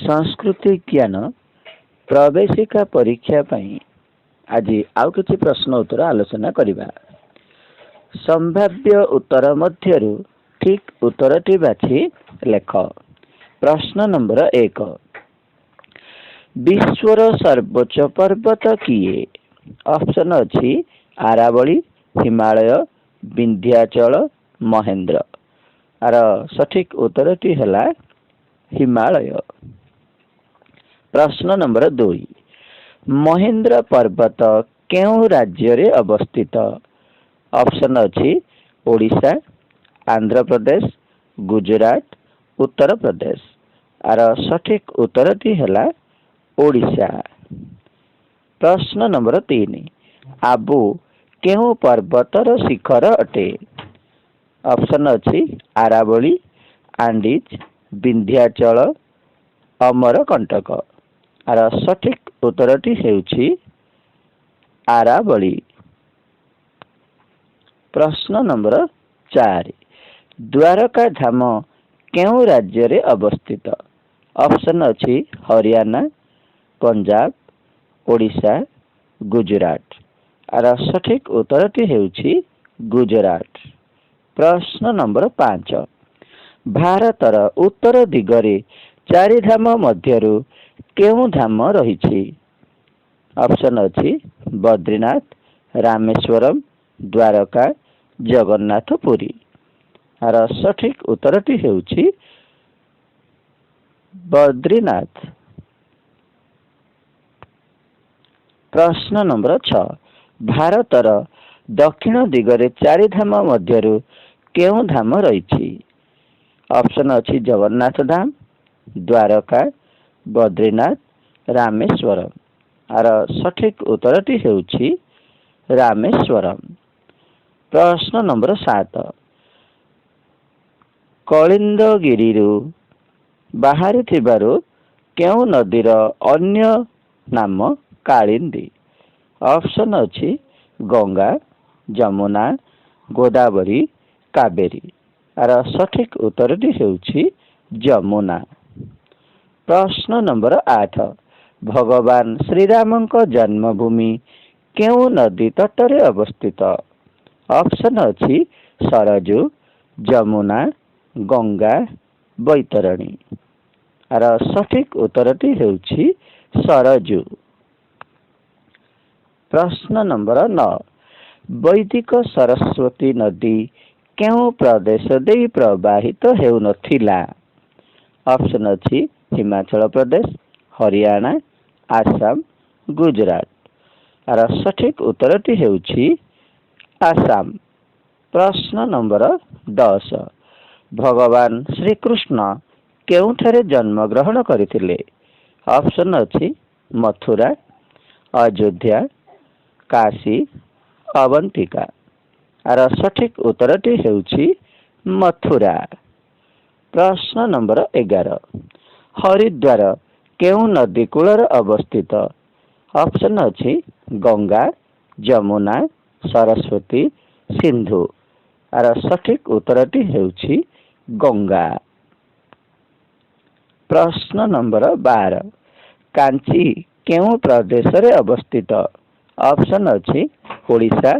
ସଂସ୍କୃତି ଜ୍ଞାନ ପ୍ରବେଶିକା ପରୀକ୍ଷା ପାଇଁ ଆଜି ଆଉ କିଛି ପ୍ରଶ୍ନ ଉତ୍ତର ଆଲୋଚନା କରିବା। ସମ୍ଭାବ୍ୟ ଉତ୍ତର ମଧ୍ୟରୁ ଠିକ୍ ଉତ୍ତରଟି ବାଛି ଲେଖ। ପ୍ରଶ୍ନ ନମ୍ବର 1, ବିଶ୍ୱର ସର୍ବୋଚ୍ଚ ପର୍ବତ କିଏ? ଅପସନ୍ ଅଛି ଆରାବଳୀ, ହିମାଳୟ, ବିନ୍ଧ୍ୟାଚଳ, ମହେନ୍ଦ୍ର। ଆର ସଠିକ୍ ଉତ୍ତରଟି ହେଲା ହିମାଳୟ। ପ୍ରଶ୍ନ ନମ୍ବର 2, ମହେନ୍ଦ୍ର ପର୍ବତ କେଉଁ ରାଜ୍ୟରେ ଅବସ୍ଥିତ? ଅପସନ୍ ଅଛି ଓଡ଼ିଶା, ଆନ୍ଧ୍ରପ୍ରଦେଶ, ଗୁଜୁରାଟ, ଉତ୍ତରପ୍ରଦେଶ। ଆର ସଠିକ୍ ଉତ୍ତରଟି ହେଲା ଓଡ଼ିଶା। ପ୍ରଶ୍ନ ନମ୍ବର 3, ଆବୁ କେଉଁ ପର୍ବତର ଶିଖର ଅଟେ? ଅପସନ୍ ଅଛି ଆରାବଳୀ, ଆଣ୍ଡିଜ୍, ବିନ୍ଧ୍ୟାଚଳ, ଅମରକଣ୍ଟକ। ଆର ସଠିକ୍ ଉତ୍ତରଟି ହେଉଛି ଆରାବଳୀ। ପ୍ରଶ୍ନ ନମ୍ବର 4, ଦ୍ୱାରକା ଧାମ କେଉଁ ରାଜ୍ୟରେ ଅବସ୍ଥିତ? ଅପସନ୍ ଅଛି ହରିୟାଣା, ପଞ୍ଜାବ, ଓଡ଼ିଶା, ଗୁଜୁରାଟ। ଆର ସଠିକ୍ ଉତ୍ତରଟି ହେଉଛି ଗୁଜୁରାଟ। ପ୍ରଶ୍ନ ନମ୍ବର 5, ଭାରତର ଉତ୍ତର ଦିଗରେ ଚାରିଧାମ ମଧ୍ୟରୁ କେଉଁ ଧାମ ରହିଛି? ଅପସନ୍ ଅଛି ବଦ୍ରିନାଥ, ରାମେଶ୍ୱରମ, ଦ୍ୱାରକା, ଜଗନ୍ନାଥ ପୁରୀ। ଆର ସଠିକ୍ ଉତ୍ତରଟି ହେଉଛି ବଦ୍ରିନାଥ। ପ୍ରଶ୍ନ ନମ୍ବର 6, ଭାରତର ଦକ୍ଷିଣ ଦିଗରେ ଚାରିଧାମ ମଧ୍ୟରୁ କେଉଁ ଧାମ ରହିଛି? ଅପସନ୍ ଅଛି ଜଗନ୍ନାଥ ଧାମ, ଦ୍ୱାରକା, ବଦ୍ରିନାଥ, ରାମେଶ୍ୱରମ। ଆର ସଠିକ୍ ଉତ୍ତରଟି ହେଉଛି ରାମେଶ୍ୱରମ। ପ୍ରଶ୍ନ ନମ୍ବର 7, କଳିନ୍ଦଗିରିରୁ ବାହାରିଥିବାରୁ କେଉଁ ନଦୀର ଅନ୍ୟ ନାମ କାଳିନ୍ଦୀ? ଅପସନ୍ ଅଛି ଗଙ୍ଗା, ଯମୁନା, ଗୋଦାବରୀ, କାବେରୀ। ଆର ସଠିକ୍ ଉତ୍ତରଟି ହେଉଛି ଯମୁନା। ପ୍ରଶ୍ନ ନମ୍ବର 8, ଭଗବାନ ଶ୍ରୀରାମଙ୍କ ଜନ୍ମଭୂମି କେଉଁ ନଦୀ ତଟରେ ଅବସ୍ଥିତ? ଅପସନ୍ ଅଛି ସରଜୁ, ଯମୁନା, ଗଙ୍ଗା, ବୈତରଣୀ। ଆର ସଠିକ୍ ଉତ୍ତରଟି ହେଉଛି ସରଜୁ। ପ୍ରଶ୍ନ ନମ୍ବର 9, ବୈଦିକ ସରସ୍ୱତୀ ନଦୀ କେଉଁ ପ୍ରଦେଶ ଦେଇ ପ୍ରବାହିତ ହେଉନଥିଲା? ଅପସନ୍ ଅଛି ହିମାଚଳ ପ୍ରଦେଶ, ହରିୟାଣା, ଆସାମ, ଗୁଜୁରାଟ। ଆର ସଠିକ୍ ଉତ୍ତରଟି ହେଉଛି ଆସାମ। ପ୍ରଶ୍ନ ନମ୍ବର 10, ଭଗବାନ ଶ୍ରୀକୃଷ୍ଣ କେଉଁଠାରେ ଜନ୍ମଗ୍ରହଣ କରିଥିଲେ? ଅପସନ୍ ଅଛି ମଥୁରା, ଅଯୋଧ୍ୟା, କାଶୀ, ଅବନ୍ତିକା। ଆର ସଠିକ୍ ଉତ୍ତରଟି ହେଉଛି ମଥୁରା। ପ୍ରଶ୍ନ ନମ୍ବର 11, ହରିଦ୍ୱାର କେଉଁ ନଦୀ କୂଳରେ ଅବସ୍ଥିତ? ଅପସନ୍ ଅଛି ଗଙ୍ଗା, ଯମୁନା, ସରସ୍ୱତୀ, ସିନ୍ଧୁ। ଆର ସଠିକ୍ ଉତ୍ତରଟି ହେଉଛି ଗଙ୍ଗା। ପ୍ରଶ୍ନ ନମ୍ବର 12, କାଞ୍ଚି କେଉଁ ପ୍ରଦେଶରେ ଅବସ୍ଥିତ? ଅପସନ୍ ଅଛି ଓଡ଼ିଶା,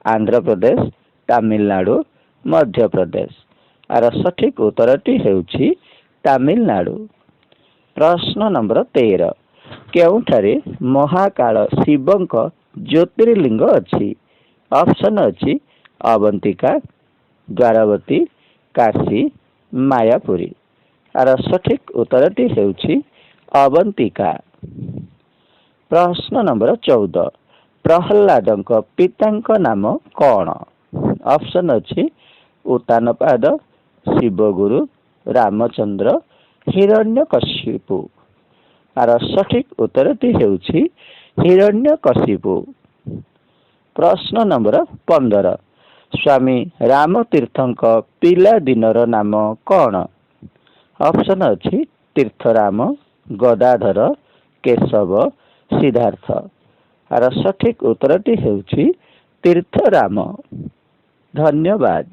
ଆନ୍ଧ୍ରପ୍ରଦେଶ, ତାମିଲନାଡ଼ୁ, ମଧ୍ୟପ୍ରଦେଶ। ଆର ସଠିକ୍ ଉତ୍ତରଟି ହେଉଛି ତାମିଲନାଡ଼ୁ। ପ୍ରଶ୍ନ ନମ୍ବର 13, କେଉଁଠାରେ ମହାକାଳ ଶିବଙ୍କ ଜ୍ୟୋତିର୍ଲିଙ୍ଗ ଅଛି? ଅପସନ୍ ଅଛି ଅବନ୍ତିକା, ଦ୍ୱାରବତୀ, କାଶୀ, ମାୟାପୁରୀ। ଆର ସଠିକ୍ ଉତ୍ତରଟି ହେଉଛି ଅବନ୍ତିକା। ପ୍ରଶ୍ନ ନମ୍ବର 14, ପ୍ରହ୍ଲାଦଙ୍କ ପିତାଙ୍କ ନାମ କ'ଣ? ଅପସନ୍ ଅଛି ଉତ୍ତାନପାଦ, ଶିବଗୁରୁ, ରାମଚନ୍ଦ୍ର, ହିରଣ୍ୟକଶିପୁ। ଆର ସଠିକ୍ ଉତ୍ତରଟି ହେଉଛି ହିରଣ୍ୟକଶିପୁ। ପ୍ରଶ୍ନ ନମ୍ବର 15, ସ୍ୱାମୀ ରାମତୀର୍ଥଙ୍କ ପିଲାଦିନର ନାମ କ'ଣ? ଅପସନ୍ ଅଛି ତୀର୍ଥରାମ, ଗଦାଧର, କେଶବ, ସିଦ୍ଧାର୍ଥ। ଆର ସଠିକ୍ ଉତ୍ତରଟି ହେଉଛି ତୀର୍ଥରାମ। ଧନ୍ୟବାଦ।